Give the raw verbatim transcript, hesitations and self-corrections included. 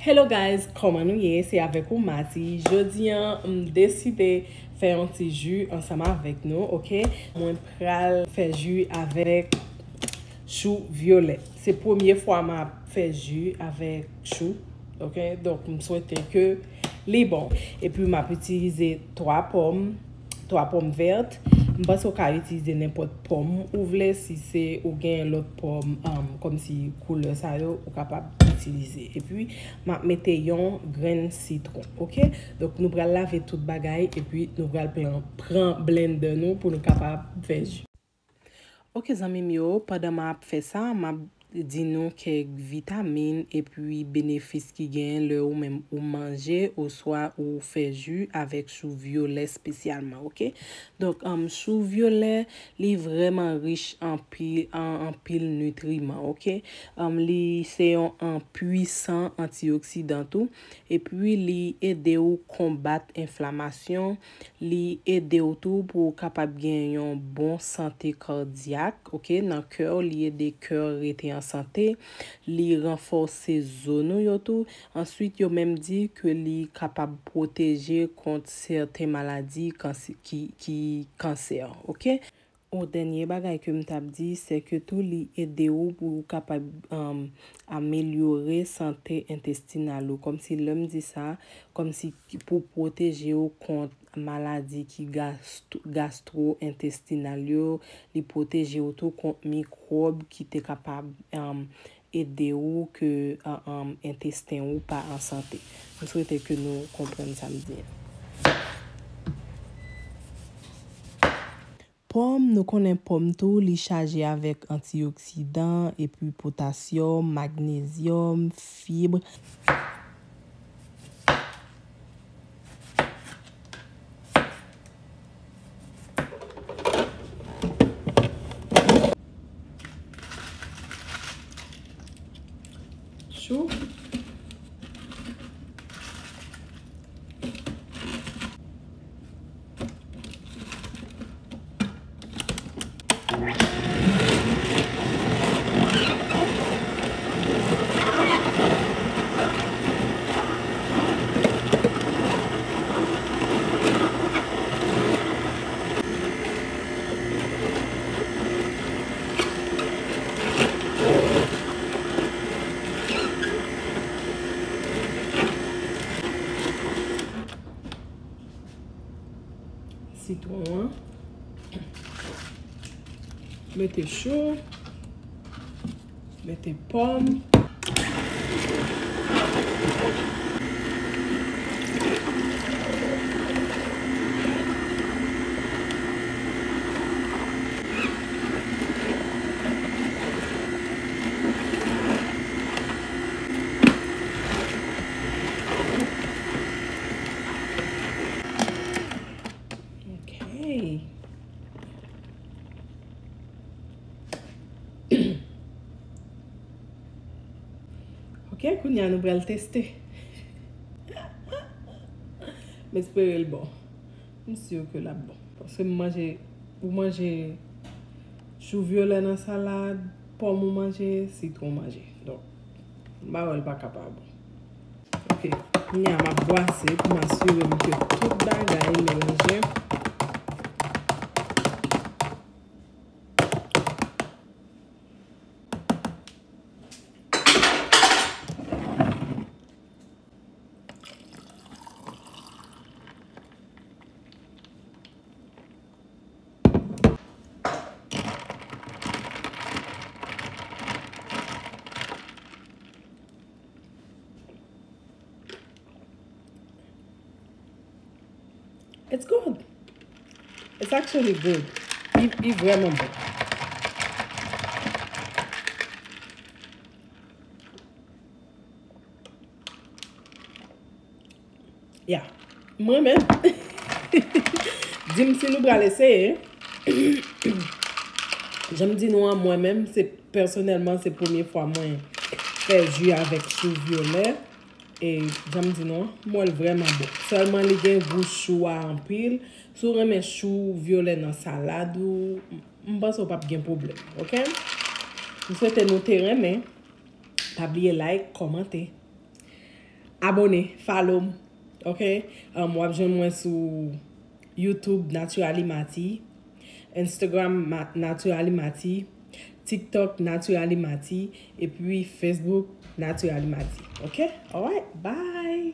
Hello guys, kòman nou ye? Se avèk ou Mati. Jodi an, m deside fè yon ti ji ansanm avèk nou, oke? Mwen pral fè ji avèk chou vyolè. Se premye fwa m ap fè ji avèk chou, oke? Donk, m swete ke li bon. Epi, m ap itilize twa pòm, twa pòm vèt. M panse w ka itilize nenpòt pòm ou vle, si se ou gen lòt pòm, um, kòmsi koulè sa yo, ou kapab itilize. Epi, m ap mete yon grenn sitwon, oke? Donk, nou pral lave tout bagay, epi nou pral pran, pran blender nou pou nou kapab fè ji. Oke, zanmi m yo, pandan m ap fè sa, m ap di nou kèk vitamin epi benefis ki genyen lè ou menm ou manje oswa ou fè ji avèk chou vyolè espesyalman, oke? Donk, um, chou vyolè, li vrèman rich anpil, an anpil nitriman, oke? Um, li se yon, um, pwisan antioksidan tou, epi li ede w konbat enflamasyon, li ede w tou pou w kapab gen yon bon sante kadyak, oke, nan kè w, li ede kè w rete an sante, li ranfòse zo nou yo tou. Answit, yo menm di ke li kapab pwoteje kont sèten maladi kanse-, ki, ki kansè, oke? Yon dènye bagay ke m t ap di, se ke tou li ede w pou w kapab, um, amelyore sante entestinal ou. Kòmsi lè m di sa, kòmsi ki pou pwoteje w kont maladi ki gast-, gastro-entestinal yo, li pwoteje w tou kont mikwòb ki te kapab, um, ede w ke, um, um, entesten ou pa an sante. M swete ke nou konprann sa m di an. Pòm, nou konnen pòm tou, li chaje avèk antioksidan, epi potasyòm, magnezyòm, fib. Chou. Sitwon an. Mete chou. Mete pòm. Ok. Ok, kounye a nou pral teste. M espere l bon. M si ke l ap bon. Paske m manje, ou manje chou vyolè nan salad, pòm ou manje, sitwon manje. Donk, m pa wè l pa ka pa bon. Ok, kounye a m ap bwase pou m asire m ke tout bagay melanje. It's good. It's actually good. Li, li vrèman bon. Ya. Mwen menm. Di m si nou pral eseye. Jan m di nou an, mwen menm, se pèsonèlman, se premye fwa mwen fè ji avèk chou vyolè. E jan m di nou an, m wè l vrèman bon. Sèlman li gen gou chou a anpil. Si w renmen chou vyolè nan salad ou, m, m panse w p ap gen pwoblèm, oke? M swete nou te renmen. Pa bliye like, kòmante. Abone, follow m, ok? Um, w ap jwenn mwen sou YouTube Naturalimati, Instagram Ma- Naturalimati, TikTok Naturalimati, epi Facebook Naturalimati, ok? Alright, bye!